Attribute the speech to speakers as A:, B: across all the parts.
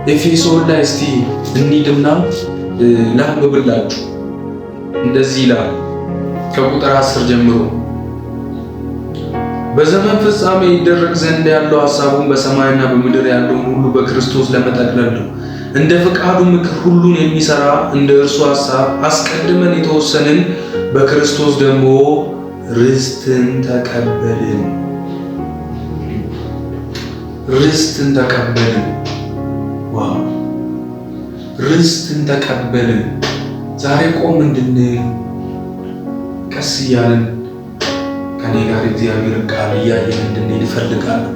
A: ኤፌሶን ላይ እስቲ እንሂድና ላንብብላችሁ። እንደዚህ ይላል ከቁጥር 10 ጀምሮ፣ በዘመን ፍጻሜ ይደረግ ዘንድ ያለው ሐሳቡን በሰማይና በምድር ያለውን ሁሉ በክርስቶስ ለመጠቅለል ነው። እንደ ፈቃዱ ምክር ሁሉን የሚሰራ እንደ እርሱ ሐሳብ አስቀድመን የተወሰንን በክርስቶስ ደግሞ ርስትን ተቀበልን። ርስትን ተቀበልን። Wow! ርስትን ተቀበልን። ዛሬ ቆም እንድንል፣ ቀስ እያልን ከኔ ጋር እግዚአብሔርን ቃል እያየን እንድንሄድ እፈልጋለሁ።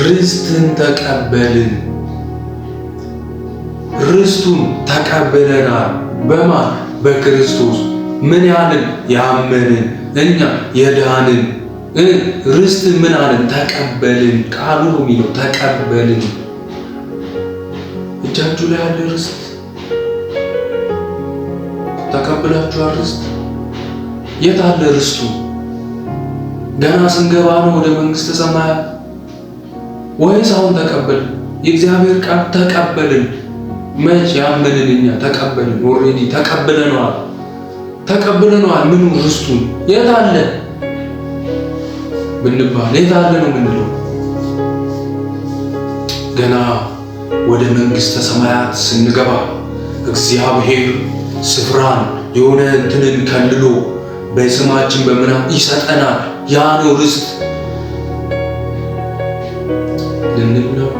A: ርስትን ተቀበልን። ርስቱን ተቀብለናል። በማን? በክርስቶስ። ምን ያልን? ያመንን እኛ የዳንን ርስት ምን አለን? ተቀበልን። ቃሉ ነው የሚለው፣ ተቀበልን። እጃችሁ ላይ ያለ ርስት ተቀብላችኋል። ርስት የት አለ ርስቱ? ገና ስንገባ ነው ወደ መንግስተ ሰማያት ወይስ አሁን ተቀበልን? የእግዚአብሔር ቃል ተቀበልን። መች ያመንን እኛ ተቀበልን። Already ተቀብለነዋል፣ ተቀብለነዋል። ምኑ? ርስቱን። የት አለ ብንባል የት አለ ነው የምንለው? ገና ወደ መንግስተ ሰማያት ስንገባ እግዚአብሔር ስፍራን የሆነ እንትንን ከልሎ በስማችን በምናምን ይሰጠናል። ያ ነው ርስት ልንል ነው።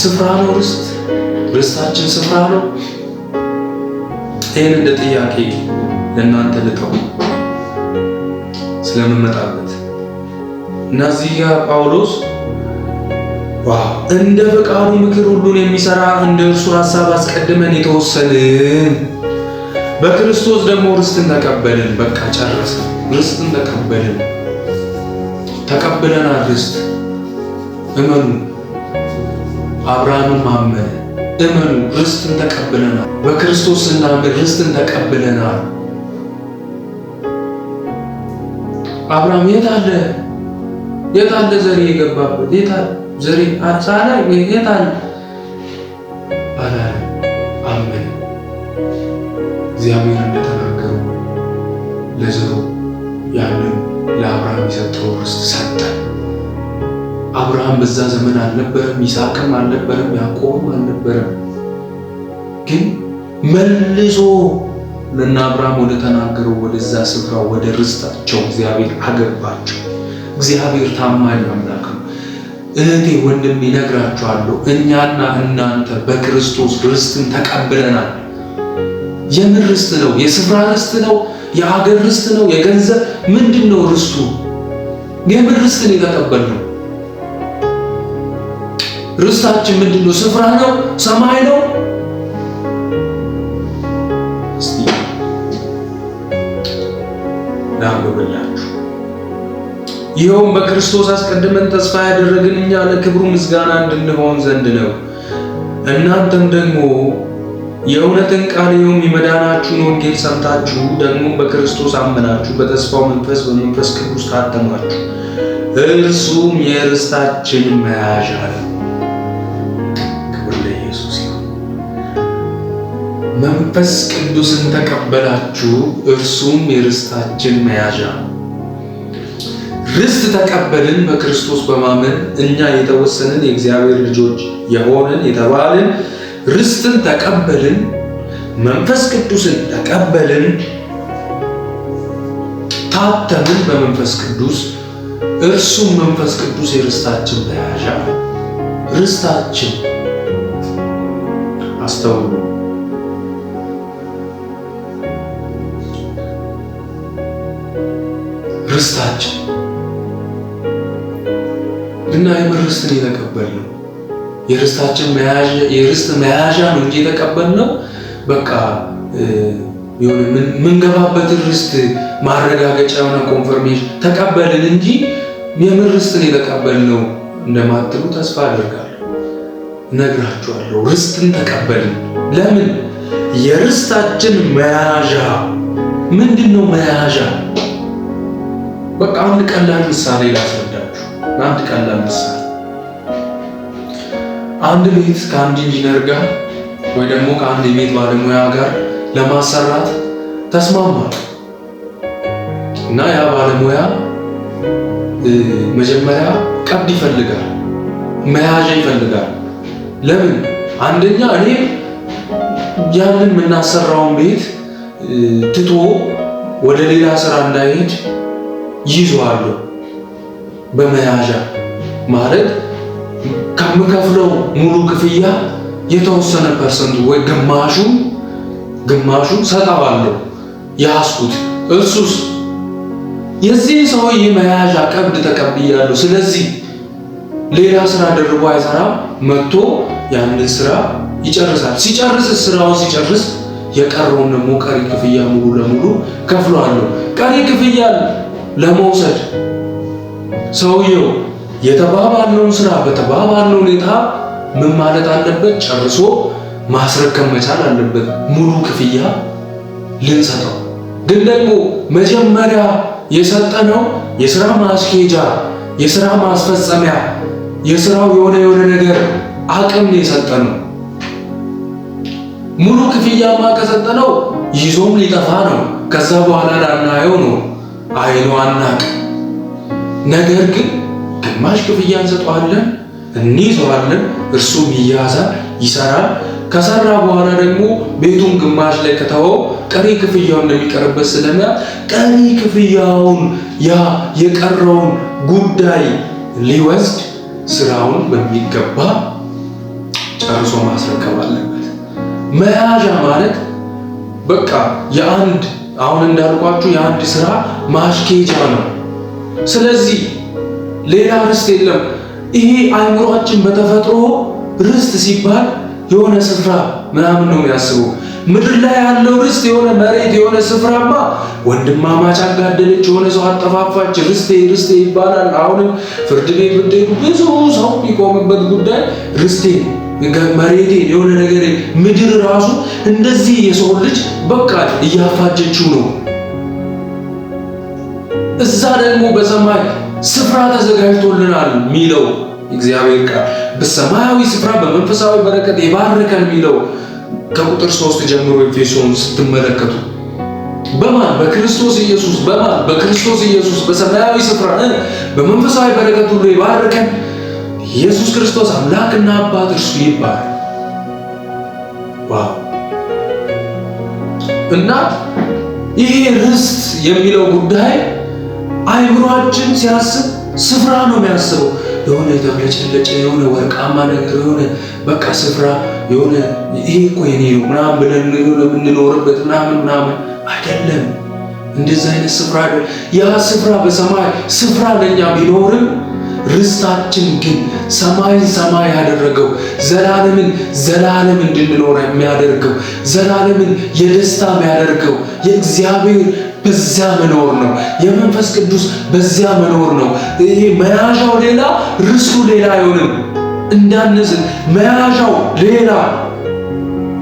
A: ስፍራ ነው ርስት፣ ርስታችን ስፍራ ነው። ይህን እንደ ጥያቄ ለእናንተ ልተው ስለምመጣበት። እና እዚህ ጋር ጳውሎስ wow፣ እንደ ፈቃዱ ምክር ሁሉን የሚሰራ እንደ እርሱ ሐሳብ አስቀድመን የተወሰንን በክርስቶስ ደግሞ ርስትን ተቀበልን። በቃ ጨረሰ። ርስትን ተቀበልን፣ ተቀብለናል ርስት። እመኑ፣ አብርሃምም አመነ። እመኑ፣ ርስትን ተቀብለናል። በክርስቶስ ስናምን ርስትን ተቀብለናል። አብርሃም የት አለ? የት አለ ዘሬ የገባበት? የት አለ ዘሬ ሳላይ የት አለ አላለም። አመነ። እግዚአብሔር እንደተናገረው ለዘሩ ያንን ለአብርሃም የሰጠው ርስት ሰጠ። አብርሃም በዛ ዘመን አልነበረም፣ ይስሐቅም አልነበረም፣ ያዕቆብም አልነበረም። ግን መልሶ ለእነ አብርሃም ወደ ተናገረው ወደዛ ስፍራ ወደ ርስታቸው እግዚአብሔር አገባቸው። እግዚአብሔር ታማኝ አምላክ ነው። እህቴ ወንድሜ፣ እነግራችኋለሁ፣ እኛና እናንተ በክርስቶስ ርስትን ተቀብለናል። የምን ርስት ነው? የስፍራ ርስት ነው? የሀገር ርስት ነው? የገንዘብ ምንድን ነው ርስቱ? የምን ርስት ነው የተቀበልነው? ርስታችን ምንድን ነው? ስፍራ ነው? ሰማይ ነው? እስቲ ላንብብላችሁ። ይኸውም በክርስቶስ አስቀድመን ተስፋ ያደረግን እኛ ለክብሩ ምስጋና እንድንሆን ዘንድ ነው። እናንተም ደግሞ የእውነትን ቃል ይኸውም የመዳናችሁን ወንጌል ሰምታችሁ ደግሞ በክርስቶስ አመናችሁ፣ በተስፋው መንፈስ በመንፈስ ቅዱስ ታተማችሁ። እርሱም የርስታችን መያዣ ነው። ክብር ለኢየሱስ ይሁን። መንፈስ ቅዱስን ተቀበላችሁ፣ እርሱም የርስታችን መያዣ ነው። ርስት ተቀበልን በክርስቶስ በማመን እኛ የተወሰንን የእግዚአብሔር ልጆች የሆንን የተባልን ርስትን ተቀበልን፣ መንፈስ ቅዱስን ተቀበልን፣ ታተምን በመንፈስ ቅዱስ። እርሱም መንፈስ ቅዱስ የርስታችን መያዣ ነው። ርስታችን፣ አስተውሉ። ርስታችን እና የምን ርስትን የተቀበልነው? የርስታችን መያዣ፣ የርስት መያዣ ነው እንጂ የተቀበልነው በቃ የሆነ የምንገባበትን ርስት ማረጋገጫ የሆነ confirmation ተቀበልን እንጂ የምን ርስትን የተቀበልነው እንደማትሉ ተስፋ አደርጋለሁ። እነግራችኋለሁ። ርስትን ተቀበልን። ለምን? የርስታችን መያዣ። ምንድን ነው መያዣ? በቃ አንድ ቀላል ምሳሌ ላስረዳችሁ። አንድ ቀላል ምሳሌ፣ አንድ ቤት ከአንድ ኢንጂነር ጋር ወይ ደግሞ ከአንድ የቤት ባለሙያ ጋር ለማሰራት ተስማማ እና ያ ባለሙያ መጀመሪያ ቀብድ ይፈልጋል፣ መያዣ ይፈልጋል። ለምን? አንደኛ እኔ ያንን የምናሰራውን ቤት ትቶ ወደ ሌላ ስራ እንዳይሄድ ይይዘዋለሁ በመያዣ፣ ማለት ከምከፍለው ሙሉ ክፍያ የተወሰነ percent ኡ ወይ ግማሹ ሰጠዋለሁ ያስኩት። እርሱስ የዚህ ሰውዬ መያዣ ቀብድ ተቀብያለሁ፣ ስለዚህ ሌላ ስራ ደርቦ አይሰራም። መጥቶ ያንን ስራ ይጨርሳል። ሲጨርስ ስራውን ሲጨርስ የቀረውን ደግሞ ቀሪ ክፍያ ሙሉ ለሙሉ ከፍሏለሁ። ቀሪ ክፍያ ለመውሰድ ሰውየው የተባባልነውን ስራ በተባባልነው ሁኔታ ምን ማለት አለበት? ጨርሶ ማስረከብ መቻል አለበት። ሙሉ ክፍያ ልንሰጠው ግን ደግሞ መጀመሪያ የሰጠነው የስራ ማስኬጃ፣ የስራ ማስፈጸሚያ፣ የስራው የሆነ ነገር አቅም ነው የሰጠነው። ሙሉ ክፍያማ ከሰጠነው ይዞም ሊጠፋ ነው። ከዛ በኋላ ላናየው ነው፣ አይኑ አናቅ። ነገር ግን ግማሽ ክፍያ እንሰጠዋለን፣ እንይዘዋለን፣ እርሱም ይያዛል፣ ይሰራል። ከሰራ በኋላ ደግሞ ቤቱን ግማሽ ላይ ከተወው ቀሪ ክፍያው እንደሚቀርበት ስለሚያ ቀሪ ክፍያውን ያ የቀረውን ጉዳይ ሊወስድ ስራውን በሚገባ ጨርሶ ማስረከብ አለበት። መያዣ ማለት በቃ የአንድ አሁን እንዳልኳችሁ የአንድ ስራ ማስኬጃ ነው። ስለዚህ ሌላ ርስት የለም። ይሄ አእምሯችን በተፈጥሮ ርስት ሲባል የሆነ ስፍራ ምናምን ነው የሚያስበው። ምድር ላይ ያለው ርስት የሆነ መሬት የሆነ ስፍራማ ወንድማማች አጋደለች፣ የሆነ ሰው አጠፋፋች፣ ርስቴ ርስቴ ይባላል። አሁንም ፍርድ ቤት ብትሄዱ ብዙ ሰው የሚቆምበት ጉዳይ ርስቴ፣ መሬቴ፣ የሆነ ነገር። ምድር ራሱ እንደዚህ የሰው ልጅ በቃ እያፋጀችው ነው። እዛ ደግሞ በሰማይ ስፍራ ተዘጋጅቶልናል የሚለው እግዚአብሔር ቃል፣ በሰማያዊ ስፍራ በመንፈሳዊ በረከት የባረከን የሚለው ከቁጥር 3 ጀምሮ ኤፌሶን ስትመለከቱ፣ በማን? በክርስቶስ ኢየሱስ። በማን? በክርስቶስ ኢየሱስ በሰማያዊ ስፍራ በመንፈሳዊ በረከት ሁሉ የባረከን ኢየሱስ ክርስቶስ አምላክና አባት እርሱ ይባረክ። Wow! እና ይሄ ርስት የሚለው ጉዳይ አይምሯችን ሲያስብ ስፍራ ነው የሚያስበው። የሆነ የተብለጨለጨ፣ የሆነ ወርቃማ ነገር፣ የሆነ በቃ ስፍራ፣ የሆነ ይሄ እኮ የኔ ነው ምናምን ብለን የሆነ የምንኖርበት ምናምን ምናምን አይደለም። እንደዚህ አይነት ስፍራ አይደለም። ያ ስፍራ በሰማይ ስፍራ ለኛ ቢኖርም ርስታችን ግን ሰማይን ሰማይ ያደረገው፣ ዘላለምን ዘላለም እንድንኖር የሚያደርገው፣ ዘላለምን የደስታ የሚያደርገው የእግዚአብሔር በዚያ መኖር ነው። የመንፈስ ቅዱስ በዚያ መኖር ነው። ይሄ መያዣው ሌላ፣ ርስቱ ሌላ አይሆንም። እንዳንስት መያዣው ሌላ፣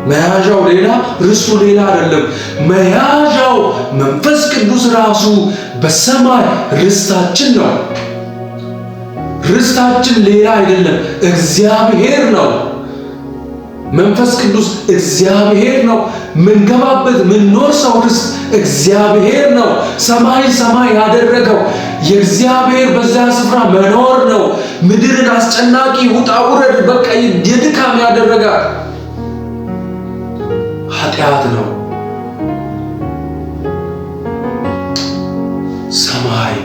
A: መያዣው ሌላ፣ ርስቱ ሌላ አይደለም። መያዣው መንፈስ ቅዱስ ራሱ በሰማይ ርስታችን ነው። ርስታችን ሌላ አይደለም፣ እግዚአብሔር ነው። መንፈስ ቅዱስ እግዚአብሔር ነው። ምንገባበት ምንወርሰው ርስት እግዚአብሔር ነው። ሰማይ ሰማይ ያደረገው የእግዚአብሔር በዚያ ስፍራ መኖር ነው። ምድርን አስጨናቂ፣ ውጣ ውረድ፣ በቃ የድካም ያደረጋት ኃጢአት ነው። ሰማይ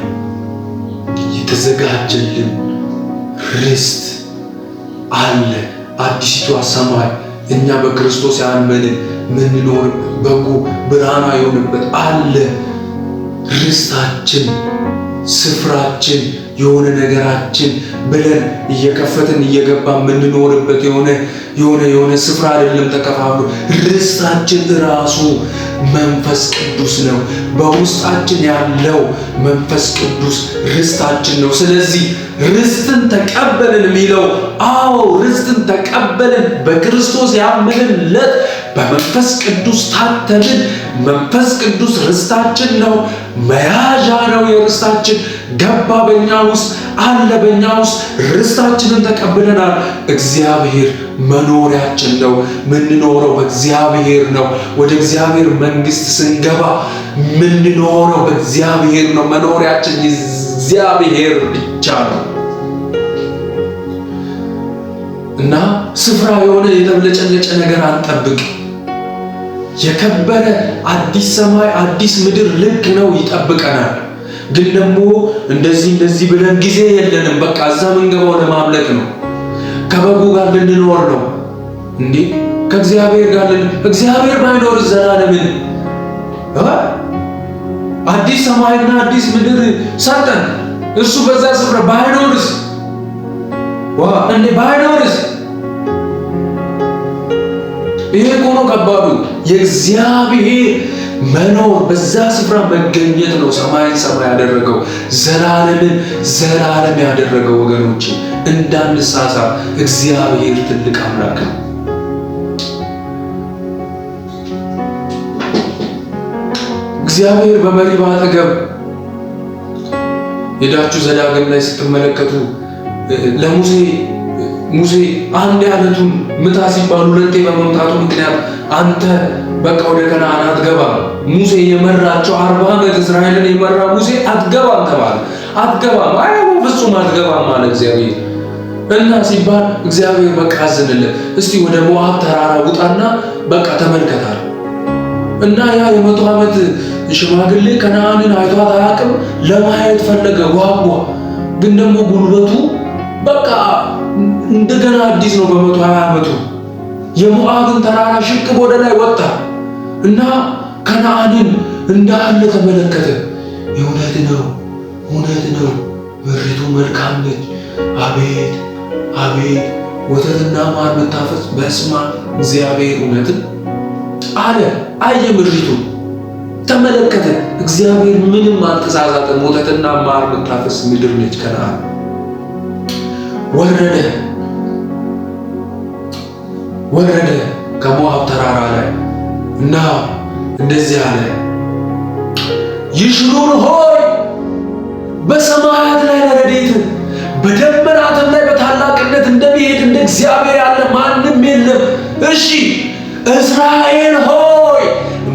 A: የተዘጋጀልን ርስት አለ። አዲሲቷ ሰማይ እኛ በክርስቶስ ያመንን ምንኖር በጉ ብርሃኗ የሆነበት አለ። ርስታችን፣ ስፍራችን፣ የሆነ ነገራችን ብለን እየከፈትን እየገባ የምንኖርበት የሆነ ስፍራ አይደለም። ተከፋፍሎ ርስታችን ራሱ መንፈስ ቅዱስ ነው። በውስጣችን ያለው መንፈስ ቅዱስ ርስታችን ነው። ስለዚህ ርስትን ተቀበልን የሚለው፣ አዎ ርስትን ተቀበልን። በክርስቶስ ያመንን ዕለት በመንፈስ በመንፈስ ቅዱስ ታተምን። መንፈስ ቅዱስ ርስታችን ነው፣ መያዣ ነው። የርስታችን ገባ በእኛ ውስጥ አለ፣ በእኛ ውስጥ ርስታችንን ተቀብለናል። እግዚአብሔር መኖሪያችን ነው። ምንኖረው በእግዚአብሔር ነው። ወደ እግዚአብሔር መንግሥት ስንገባ ምንኖረው በእግዚአብሔር ነው። መኖሪያችን እግዚአብሔር ብቻ ነው እና ስፍራ የሆነ የተብለጨለጨ ነገር አንጠብቅ። የከበረ አዲስ ሰማይ አዲስ ምድር ልክ ነው፣ ይጠብቀናል። ግን ደግሞ እንደዚህ እንደዚህ ብለን ጊዜ የለንም። በቃ እዛ ምንገባው ለማምለክ ነው፣ ከበጉ ጋር ልንኖር ነው እንዴ፣ ከእግዚአብሔር ጋር እግዚአብሔር ባይኖር ዘላለምን አዲስ ሰማይና አዲስ ምድር ሰጠን። እሱ በዛ ስፍራ ባይኖርስ ዋ እንዴ ባይኖርስ? ይሄ እኮ ነው ከባዱ። የእግዚአብሔር መኖር በዛ ስፍራ መገኘት ነው ሰማይን ሰማይ ያደረገው፣ ዘላለምን ዘላለም ያደረገው። ወገኖች እንዳንሳሳት፣ እግዚአብሔር ትልቅ አምላክ ነው። እግዚአብሔር በመሪባ አጠገብ ሄዳችሁ ዘዳግም ላይ ስትመለከቱ ለሙሴ ሙሴ አንድ አለቱን ምታ ሲባል ሁለቴ በመምታቱ ምክንያት አንተ በቃ ወደ ከነዓን አትገባም። ሙሴ የመራቸው 40 ዓመት እስራኤልን የመራ ሙሴ አትገባም ተባለ። አትገባም፣ አይ ፍጹም አትገባም አለ እግዚአብሔር። እና ሲባል እግዚአብሔር በቃ አዘነለት። እስቲ ወደ ሞዓብ ተራራ ውጣና በቃ ተመልከታል። እና ያ የ100 ዓመት ሽማግሌ ከነዓንን አይቷት አያውቅም። ለማየት ፈለገ፣ ጓጓ። ግን ደግሞ ጉልበቱ በቃ እንደገና አዲስ ነው። በ120 ዓመቱ የሞዓብን ተራራ ሽቅብ ወደ ላይ ወጣ እና ከነዓንን እንዳለ ተመለከተ። እውነት ነው፣ እውነት ነው፣ ምድሪቱ መልካም ነች። አቤት አቤት፣ ወተትና ማር የምታፈስ በስማ እግዚአብሔር እውነትን አለ። አየ፣ ምድሪቱ ተመለከተ። እግዚአብሔር ምንም አልተሳሳተም። ወተትና ማር የምታፈስ ምድር ነች ከነዓን። ወረደ ወረደ ከሞዓብ ተራራ ላይ እና እንደዚህ አለ፣ ይሽሩን ሆይ በሰማያት ላይ ለረድኤት በደመናትም ላይ በታላቅነት እንደሚሄድ እንደ እግዚአብሔር ያለ ማንም የለም። እሺ እስራኤል ሆይ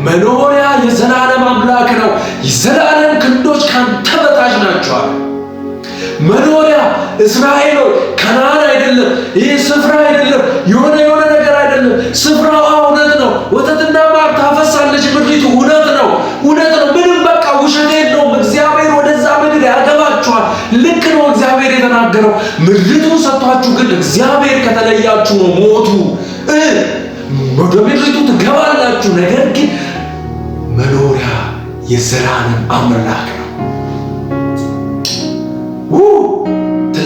A: መኖሪያ የዘላለም አምላክ ነው፣ የዘላለም ክንዶች ካንተ በታች ናቸዋል። መኖሪያ እስራኤል ሆይ ከነዓን አይደለም፣ ይህ ስፍራ አይደለም፣ የሆነ የሆነ ነገር አይደለም። ስፍራው እውነት ነው። ወተትና ማር ታፈሳለች ምድሪቱ። እውነት ነው፣ እውነት ነው። ምንም በቃ ውሸት የለውም። እግዚአብሔር ወደዛ ምድር ያገባችኋል። ልክ ነው እግዚአብሔር የተናገረው። ምድሪቱን ሰጥቷችሁ ግን እግዚአብሔር ከተለያችሁ ነው ሞቱ። ወደ ምድሪቱ ትገባላችሁ፣ ነገር ግን መኖሪያ የዘላለም አምላክ ነው።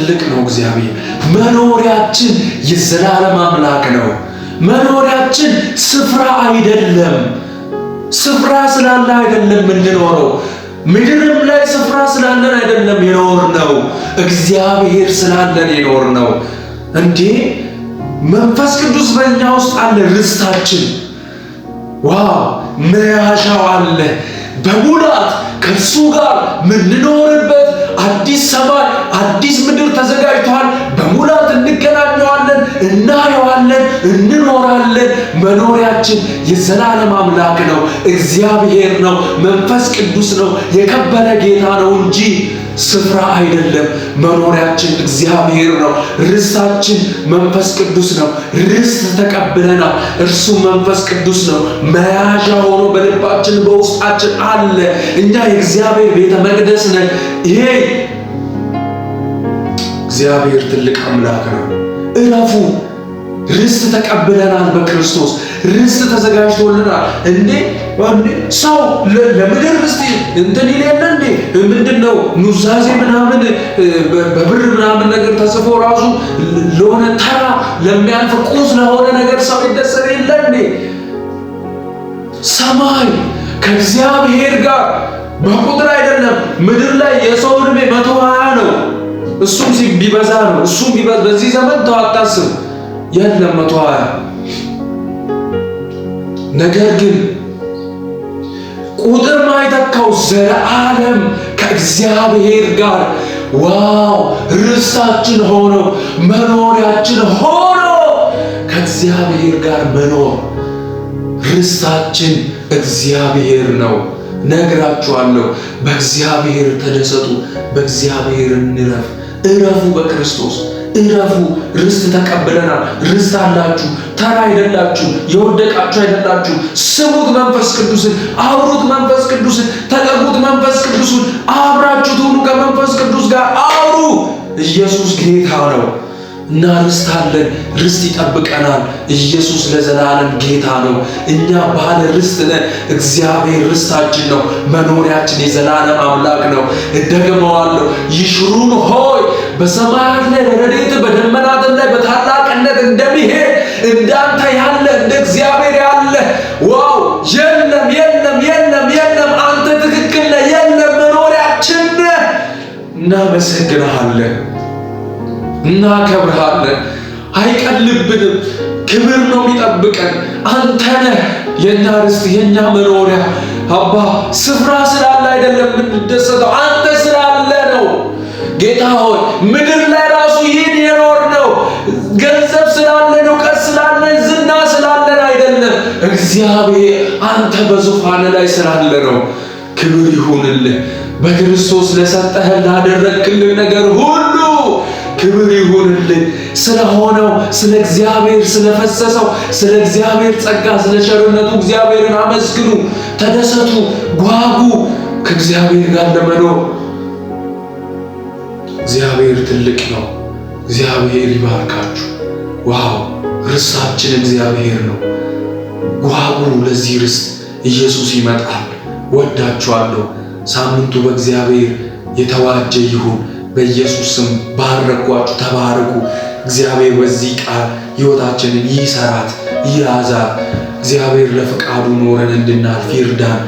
A: ትልቅ ነው እግዚአብሔር። መኖሪያችን የዘላለም አምላክ ነው። መኖሪያችን ስፍራ አይደለም። ስፍራ ስላለ አይደለም የምንኖረው። ምድርም ላይ ስፍራ ስላለን አይደለም የኖርነው፣ እግዚአብሔር ስላለን የኖርነው። እንዴ መንፈስ ቅዱስ በእኛ ውስጥ አለ። ርስታችን wow መያዣው አለ በሙላት ከእርሱ ጋር ምንኖርበት አዲስ ሰማይ አዲስ ምድር ተዘጋጅቷል። በሙላት እንገናኘዋለን፣ እናየዋለን፣ እንኖራለን። መኖሪያችን የዘላለም አምላክ ነው፣ እግዚአብሔር ነው፣ መንፈስ ቅዱስ ነው፣ የከበረ ጌታ ነው እንጂ ስፍራ አይደለም። መኖሪያችን እግዚአብሔር ነው። ርስታችን መንፈስ ቅዱስ ነው። ርስት ተቀብለናል። እርሱ መንፈስ ቅዱስ ነው። መያዣ ሆኖ በልባችን በውስጣችን አለ። እኛ የእግዚአብሔር ቤተ መቅደስ ነን። ይሄ እግዚአብሔር ትልቅ አምላክ ነው። እረፉ። ርስት ተቀብለናል። በክርስቶስ ርስት ተዘጋጅቶልናል። እንዴ ሰው ለምድር ርስት እንትን ይል የለ እንዴ? ምንድን ነው ኑዛዜ ምናምን በብር ምናምን ነገር ተጽፎ ራሱ ለሆነ ተራ ለሚያልፍ ቁስ ለሆነ ነገር ሰው ይደሰት የለ እንዴ? ሰማይ ከእግዚአብሔር ጋር በቁጥር አይደለም። ምድር ላይ የሰው ዕድሜ 120 ነው። እሱም ቢበዛ ነው። እሱም ቢበዛ በዚህ ዘመን ተው አታስብ፣ የለም 120። ነገር ግን ቁጥር ማይተካው ዘለዓለም ከእግዚአብሔር ጋር wow ርስታችን ሆኖ መኖሪያችን ሆኖ ከእግዚአብሔር ጋር መኖር ርስታችን እግዚአብሔር ነው። ነግራችኋለሁ። በእግዚአብሔር ተደሰቱ፣ በእግዚአብሔር እንረፍ። እረፉ፣ በክርስቶስ እረፉ። ርስት ተቀብለናል። ርስት አላችሁ። ተራ አይደላችሁ፣ የወደቃችሁ አይደላችሁ። ስሙት መንፈስ ቅዱስን፣ አውሩት መንፈስ ቅዱስን፣ ተጠጉት መንፈስ ቅዱስን፣ አብራችሁ ትሁኑ ከመንፈስ ቅዱስ ጋር አውሩ። ኢየሱስ ጌታ ነው። እና ርስት አለን። ርስት ይጠብቀናል። ኢየሱስ ለዘላለም ጌታ ነው። እኛ ባለ ርስት ነን። እግዚአብሔር ርስታችን ነው፣ መኖሪያችን የዘላለም አምላክ ነው። እደግመዋለሁ። ይሽሩን ሆይ በሰማያት ላይ በረድኤት በደመናትም ላይ በታላቅነት እንደሚሄድ እንዳንተ ያለ እንደ እግዚአብሔር ያለ wow የለም፣ የለም፣ የለም፣ የለም። አንተ ትክክል ነህ። የለም፣ መኖሪያችን ነህ። እናመሰግንሃለን፣ እናከብርሃለን። አይቀልብንም። ክብር ነው የሚጠብቀን። አንተ ነህ የኛ ርስት፣ የኛ መኖሪያ። አባ ስፍራ ስላለ አይደለም የምንደሰተው፣ አንተ ስላለ ነው። ጌታ ሆይ ምድር ላይ ራሱ ይህን የኖር ነው ገንዘብ ስላለን፣ እውቀት ስላለን፣ ዝና ስላለን አይደለም። እግዚአብሔር አንተ በዙፋን ላይ ስላለ ነው። ክብር ይሁንልህ። በክርስቶስ ለሰጠህን ላደረግክልን ነገር ሁሉ ክብር ይሁንልህ። ስለሆነው ስለ እግዚአብሔር ስለፈሰሰው ስለ እግዚአብሔር ጸጋ ስለ ቸርነቱ እግዚአብሔርን አመስግኑ፣ ተደሰቱ፣ ጓጉ ከእግዚአብሔር ጋር ለመኖር። እግዚአብሔር ትልቅ ነው። እግዚአብሔር ይባርካችሁ። Wow ርስታችን እግዚአብሔር ነው። ጓጉ ለዚህ ርስት። ኢየሱስ ይመጣል። ወዳችኋለሁ። ሳምንቱ በእግዚአብሔር የተዋጀ ይሁን። በኢየሱስ ስም ባረኳችሁ። ተባረኩ። እግዚአብሔር በዚህ ቃል ሕይወታችንን ይሰራት ይያዛል። እግዚአብሔር ለፈቃዱ ኖረን እንድናልፍ ይርዳን።